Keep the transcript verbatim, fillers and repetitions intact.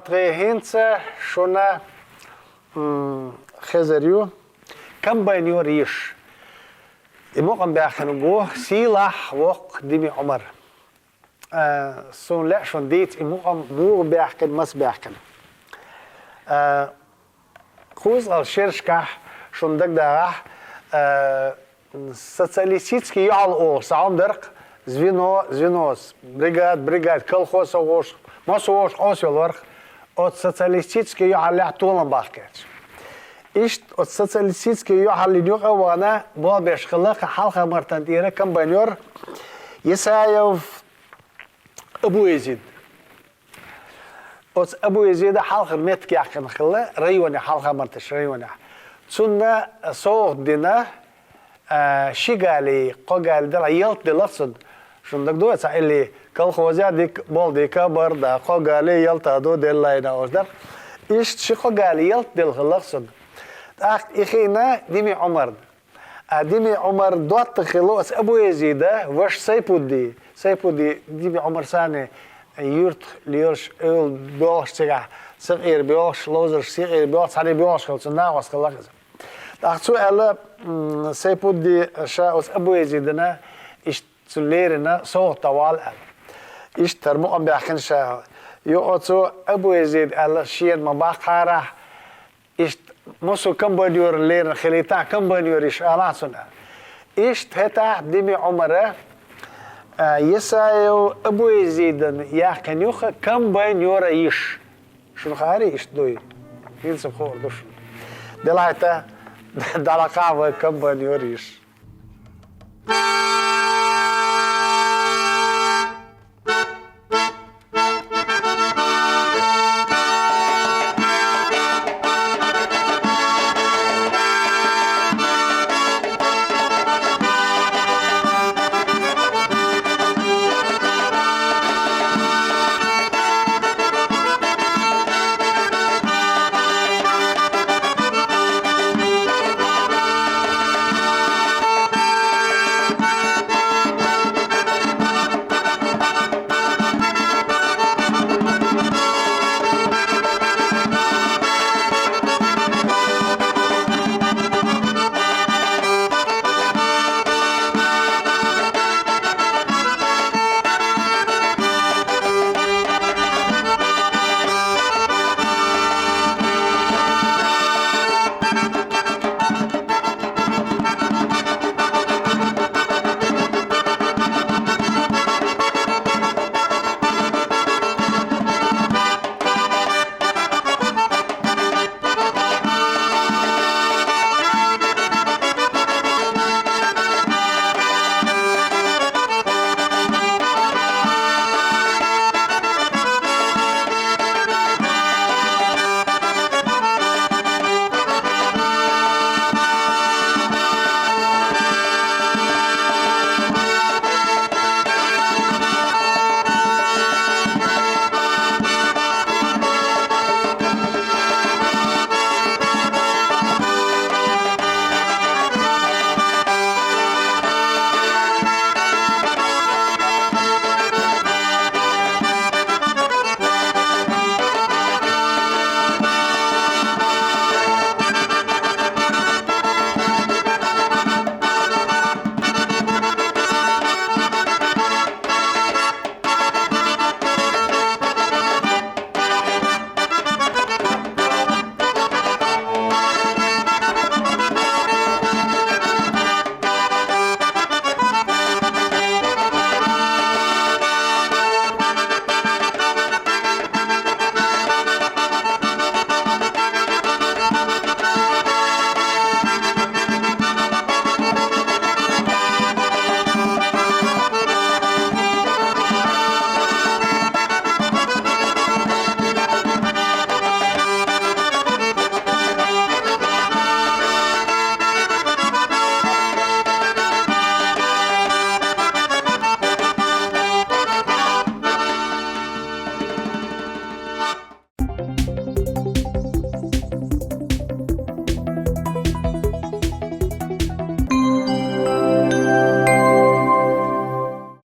Тхоай хӀинца шуна хезар ю «Комбайнёра йиша». И мукъам баьхкина бу сийлахь воккха Дими Ӏумар. Суна лаьа шуна дийца и мукъам муха баьхкина, маса баьхкина. Кхузткъа шерашкахь шуна дагадагӀахь, социалистически юхьал олуш цхьа хӀума дарх, звено, звенос, бригад, бригад, колхоз ца хууш, массо а волуш къосавелларх, оцу социалистически юхьаллехь толам бахкийча. Иштта оцу социалистически юхьаллин юкъа а вахана, болх беш хилла кху Хьалха-Мартан тӀера комбайнёр Исаев Абу-Язид. Оцу Абу-Язида хьалхара меттиг яьккхина хилла районехь, Хьалха-Мартанчу районехь. Цунна совгӀат дина, ши гали, кхо гали делахь, ялта делахь цунна. Шуна дагадогӀий, цхьа илли колхозехь дика болх дика бар да, кхо гали ялта ду деллайна оцу дара. Иштта ши-кхо гали ялта делла хилла цунна. ТӀаккха и хиъна Дими Ӏумарна. А Дими Ӏумар доттагӀа хилла оцу Абу-Язида ваша Сайпудди. Сайпудди Дими Ӏумар санна юьртах лелаш, эвла боьлхуш цигахь, сакъера боьлхуш, ловзарш сакъера боьлхуш, цхьаьна боьлхуш хилла, цуьнан накъост хилла иза. ТӀаккха цо аьлла, Сайпудди ша оцу Абу-Язидана иштта цунна леррина совгӀат дӀавала аьлла. Иштта хӀара мукъам баьхкина ша. Юха оцу Абу-Язида аьлла, шена ма баккхарахь, иштта массо а комбайнёрна леррина хилийта, комбайнёра йиша алахь цунна. Иштта хӀетахь Дими Ӏумара Исаев Абу-Язидана яьккхина ю-кх комбайнёра йиша. Шуна хаарий иштта дуй? ХӀинца хуур ду шуна. Делахь а дӀалакхахь вай комбайнёра йиша.